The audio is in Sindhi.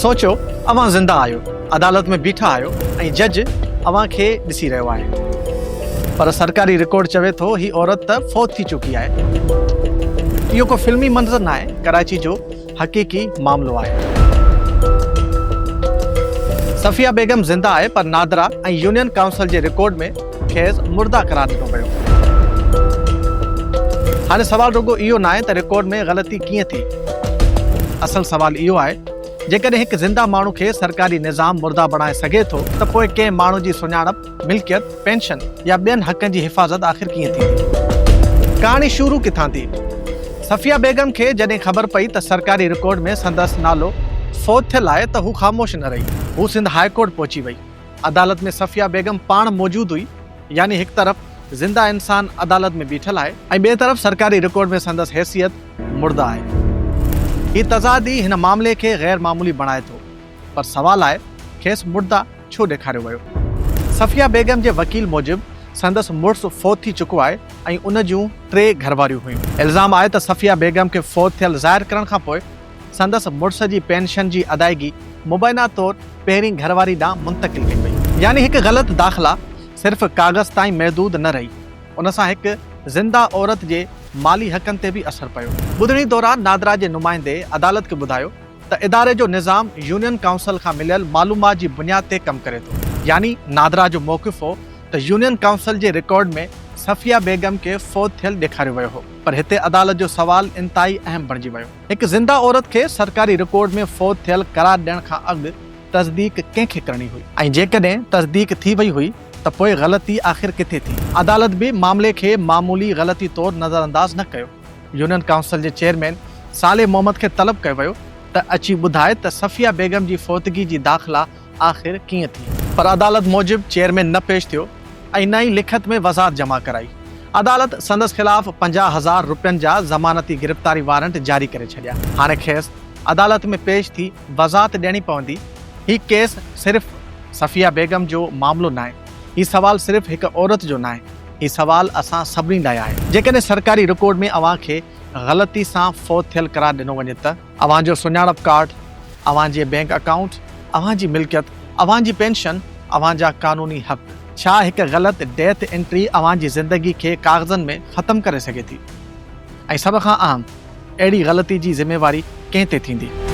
سوچيو اوهان زنده آهيو، عدالت ۾ بيٺا آهيو ۽ جج اوهان کي ڏسي رهيو آهي. پر سرڪاري رڪارڊ چوي ٿو هي عورت ته فوت ٿي چڪي آهي. اهو ڪو فلمي منظر ناهي، ڪراچي جو حقيقي معاملو آهي. صفيه بيگم زنده آهي پر نادرا ۽ يونين ڪائونسل جي رڪارڊ ۾ کيس مرده قرار ڏنو ويو. هاڻي سوال رڳو اهو ناهي ته رڪارڊ ۾ غلطي ڪيئن ٿي؟ اصل سوال اهو آهي جيڪڏهن هڪ زنده ماڻهو کي سرڪاري نظام مرده بڻائي سگهي ٿو ته پوء ڪنهن ماڻهو جي سڃاڻپ، ملڪيت، پينشن يا ٻين حقن جي حفاظت آخر ڪيئن ٿيندي؟ ڪهاڻي شروع ڪٿان ٿي؟ صفيه بيگم کي جڏهن خبر پئي ته سرڪاري رڪارڊ ۾ سندس نالو فوت ٿيل آهي ته هو خاموش نه رهي. هو سنڌ هاء ڪورٽ پهچي وئي. عدالت ۾ صفيه بيگم پاڻ موجود هئي، يعني هڪ طرف زنده انسان عدالت ۾ بيٺل آهي ۽ ٻئي طرف سرڪاري رڪارڊ ۾ سندس حيثيت مرده آهي. هي تضاد ئي هن معاملي کي غير معمولي بڻائي ٿو. پر سوال آهي کيس مرده ڇو ڏيکاريو ويو؟ صفيه بيگم جي وڪيل موجب سندس مڙس فوت ٿي چڪو آهي ۽ ان جون ٽي گهرواريون هيون. الزام آهي ته صفيه بيگم کي فوت ٿيل ظاهر ڪرڻ کانپوء سندس مڙس جي پينشن جي ادائيگي مبينا طور پهرين گهرواري ڏانهن منتقل ڪئي وئي. يعني هڪ غلط داخلا صرف ڪاغذ تائين محدود نه رهي، ان سان هڪ زنده عورت جي مالي حقن تي به اثر پيو. ٻڌڻي دوران نادرا جي نمائندي عدالت کي ٻڌايو ته اداري جو نظام يونين ڪائونسل کان مليل معلومات جي بنياد تي ڪم ڪري ٿو. يعني نادرا جو موقف هو ته يونين ڪائونسل جي رڪارڊ ۾ صفيه بيگم کي فوت ٿيل ڏيکاريو ويو هو. پر هتي عدالت جو سوال انتهائي اهم بڻجي ويو. هڪ زنده عورت کي سرڪاري رڪارڊ ۾ فوت ٿيل قرار ڏيڻ کان اڳ تصديق ڪنهن کي ڪرڻي هئي؟ ۽ جيڪڏهن تصديق ٿي وئي هئي ته پوء غلطي آخر ڪٿي ٿي؟ عدالت به معاملي کي معمولي غلطي طور نظرانداز نه ڪيو. يونين ڪائونسل جي چيئرمين صالح محمد کي طلب ڪيو ويو ته اچي ٻڌائي ته صفيه بيگم جي فوتگي جي داخلا آخر ڪيئن ٿي؟ پر عدالت موجب چيئرمين نه پيش ٿيو ۽ نه ئي لکت ۾ وضاحت جمع ڪرائي. عدالت سندس خلاف 50,000 رپين جا ضمانتي گرفتاري وارنٽ جاري ڪري ڇڏيا. هاڻي کيس عدالت ۾ پيش ٿي وضاحت ڏيڻي پوندي. هي ڪيس صرف صفيه بيگم جو معاملو ناهي. هي سوال صرف هڪ عورت جو ناهي. هي سوال اسان سڀني لاء آهي. جيڪڏهن سرڪاري رڪارڊ ۾ اوهان کي غلطي سان فوت ٿيل قرار ڏنو وڃي ته؟ اوهان جو سڃاڻپ ڪارڊ، اوهان جي بئنڪ اڪائونٽ، اوهان جي ملڪيت، اوهان جي پينشن، اوهان جا قانوني حق. ڇا هڪ غلط ڊيٿ انٽري اوهان جي زندگي کي ڪاغذن ۾ ختم ڪري سگهي ٿي؟ ۽ سڀ کان اهم، اهڙي غلطي جي ذميواري ڪنهن تي ٿيندي؟